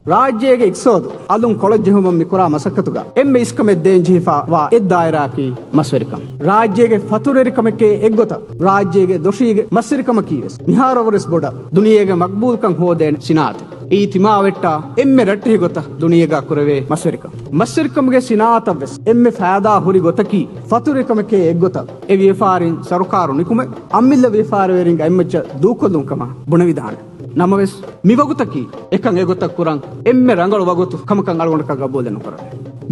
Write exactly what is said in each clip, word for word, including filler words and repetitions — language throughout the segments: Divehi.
ރާއްޖޭގެ އިޤްތިޞާދު އަލުން ކޮޅަށް ޖެހުމަށް މި ކުރާ މަސައްކަތުގަ އެންމެ އިސްކަމެއް ދޭން ޖެހިފަ ވާ އެއް ދާއިރާއަކީ މަސްވެރިކަން. ރާއްޖޭގެ ފަތުރުވެރިކަމެކޭ އެއްގޮތަށް ރާއްޖޭގެ ދޮށީގެ މަސްވެރިކަމަކީ ވެސް މިހާރު ވުރެސް ބޮޑަށް ދުނިޔޭގެ މަޤްބޫލްކަން ހޯދޭނެ ސިނާއަތެއް. އެއީ ތިމާވެއްޓާ އެންމެ ރައްޓެހި ގޮތަށް ދުނިޔޭގަ ކުރެވޭ މަސްވެރިކަން. މަސްވެރިކަމުގެ ސިނާއަތަށް ވެސް އެންމެ ފައިދާ ހުރި ގޮތަކީ ފަތުރުވެރިކަމެކޭ އެއްގޮތަށް އެ ވިޔަފާރިން ސަރުކާރު ނިކުމެ އަމިއްލަ ވިޔަފާރިވެރިންގެ އަތްމައްޗަށް ދޫކޮށްލުން ކަމަށް ބުނެވިދާނެ. ނަމަވެސް، މިވަގުތަކީ އެކަން އެގޮތަށް ކުރަން އެންމެ ރަނގަޅު ވަގުތު ކަމަކަށް އަޅުގަނޑަކަށް ގަބޫލެއް ނުކުރެވޭ.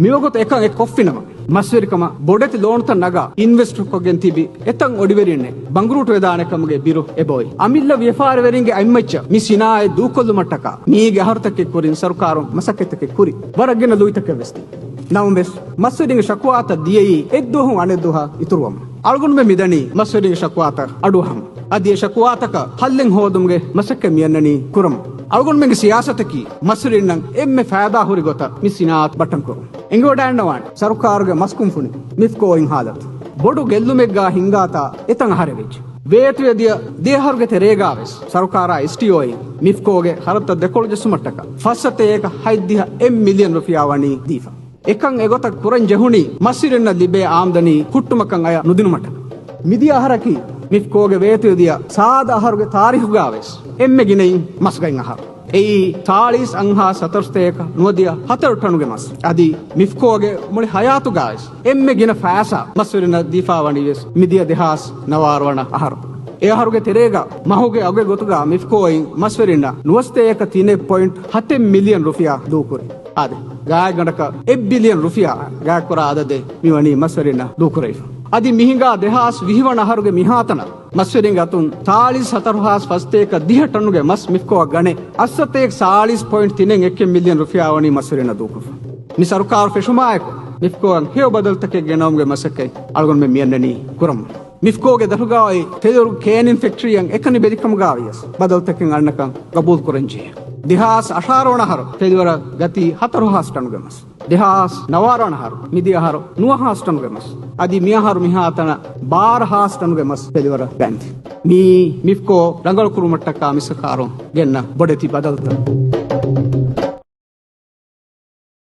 މިވަގުތު އެކަން އެ ކޮށްފިނަމަ، މަސްވެރިކަމަށް ބޮޑެތި ލޯނުތައް ނަގާ އިންވެސްޓްކޮށްގެން ތިބި އެތައް އޮޑިވެރިންނެއް ބަނގުރޫޓުވެދާނެ ކަމުގެ ބިރު އެބައޮތް. އަމިއްލަ ވިޔަފާރިވެރިންގެ އަތްމައްޗަށް މި ސިނާއަތް ދޫކޮށްލުމަށްޓަކާ މީގެ އަހަރުތަކެއް ކުރިން ސަރުކާރުން މަސައްކަތްތަކެއް ކުރި. ވަރަށް ގިނަ ލުއިތަކެއް ވެސް ދީ. ނަމަވެސް، މަސްވެރިންގެ ޝަކުވާތައް ދިޔައީ އެއްދުވަހުން އަނެއްދުވަހަށް އިތުރުވަމުން. އަޅުގަނޑުމެން މިދަނީ މަސްވެރިންގެ ޝަކުވާތައް އަޑުއަހަމުން. އަދި އެ ޝަކުވާތަކަށް ހައްލެއް ހޯދުމުގެ މަސައްކަތް މިއަންނަނީ ކުރަމުން. އަޅުގަނޑުމެންގެ ސިޔާސަތަކީ މަސްވެރިންނަށް އެންމެ ފައިދާ ހުރި ގޮތަށް މި ސިނާއަތް ބައްޓަން ކުރުން. އެނގިވަޑައިގަންނަވާނެ ސަރުކާރުގެ މަސްކުންފުނި މިފްކޯއިން ހާލަތު. ބޮޑު ގެއްލުމެއްގާ ހިނގާތާ އެތަން އަހަރެއް ވެއްޖެ. ވޭތުވެ ދިޔަ ދެއަހަރުގެ ތެރޭގާ ވެސް ސަރުކާރާ އެސްޓީއޯއިން މިފްކޯގެ ޚަރަދުތައް ދެކޮޅު ޖެއްސުމަށްޓަކާ ފައްސަތޭކަ ހަތްދިހަ އެއް މިލިއަން ރުފިޔާ ވަނީ ދީފަ. އެކަން އެގޮތަށް ކުރަން ޖެހުނީ މަސްވެރިންނަށް ލިބޭ އާމްދަނީ ހުއްޓުމަކަށް އަޔަށް ނުދިނުމަށްޓަކާ. މިދިޔަ އަހަރަކީ މިފްކޯގެ ވޭތުވެދިޔަ ސާދަ އަހަރުގެ ތާރީޚުގާ ވެސް އެންމެ ގިނައިން މަސްގަތް އަހަރު. އެއީ ސާޅީސް އަށާ ސަތަރުސަތޭކަ ނުވަދިހަ ހަތަރު ޓަނުގެ މަސް. އަދި މިފްކޯގެ މުޅި ހަޔާތުގާވެސް އެންމެ ގިނަ ފައިސާ މަސްވެރިންނަށް ދީފާވަނީވެސް މިދިޔަ ދެހާސް ނަވާރަ ވަނަ އަހަރު. އެ އަހަރުގެ ތެރޭގަ މަހުގެ އަގުގެ ގޮތުގަ މިފްކޯއިން މަސްވެރިންނަށް ނުވަސަތޭކަ ތިނެއް ޕޮއިންޓް ހަތެއް މިލިއަން ރުފިޔާ ދޫކުރި. އާދެ، ގާތްގަނޑަކަށް އެއް ބިލިއަން ރުފިޔާ ގާތްކުރާ އަދަދެއް މިވަނީ މަސްވެރިންނަށް ދޫކުރެވިފަ. އަދި މިހިނގާ ދެހާސް ވިހި ވަނަ އަހަރުގެ މިހާތަނަށް މަސްވެރިންގެ އަތުން ސާޅީސް ހަތަރު ހާސް ފަސްތޭކަ ދިހަ ޓަނުގެ މަސް މިފްކޯއަށް ގަނެ، އަށްސަތޭކަ ސާޅީސް ޕޮއިންޓް ތިނެއް އެއްކެއް މިލިއަން ރުފިޔާ ވަނީ މަސްވެރިންނަށް ދޫކުރުފަ. މި ސަރުކާރު ފެށުމާއެކު، މިފްކޯއަށް ހެޔޮ ބަދަލުތަކެއް ގެނައުމުގެ މަސައްކަތް އަޅުގަނޑުމެން މިއަންނަނީ ކުރަމުން. މިފްކޯގެ ދަށުގައި ފެލުވަރު ކޭނިން ފެކްޓްރީއަށް އެކަނި ބެލިކަމުގައި ވިޔަސް ބަދަލުތަކެއް އަންނަކަން ގަބޫލު ކުރަން ޖެހޭ. ދެހާސް އަށާރަ ވަނަ އަހަރު ފެލުވަރަށް ގަތީ ހަތަރު ހާސް ޓަނުގެ މަސް. ދެހާސް ނަވާރަ ވަނަ އަހަރު، މިދިޔަ އަހަރު ނުވަ ހާސް ޓަނުގެ މަސް. އަދި މިއަހަރު މިހާތަނަށް ބާރަ ހާސް ޓަނުގެ މަސް ފެލުވަރަށް ގަންދި. މީ މިފްކޯ ރަނގަޅު ކުރުމަށްޓަކާ މިސަރުކާރުން ގެންނަ ބޮޑެތި ބަދަލުތައް.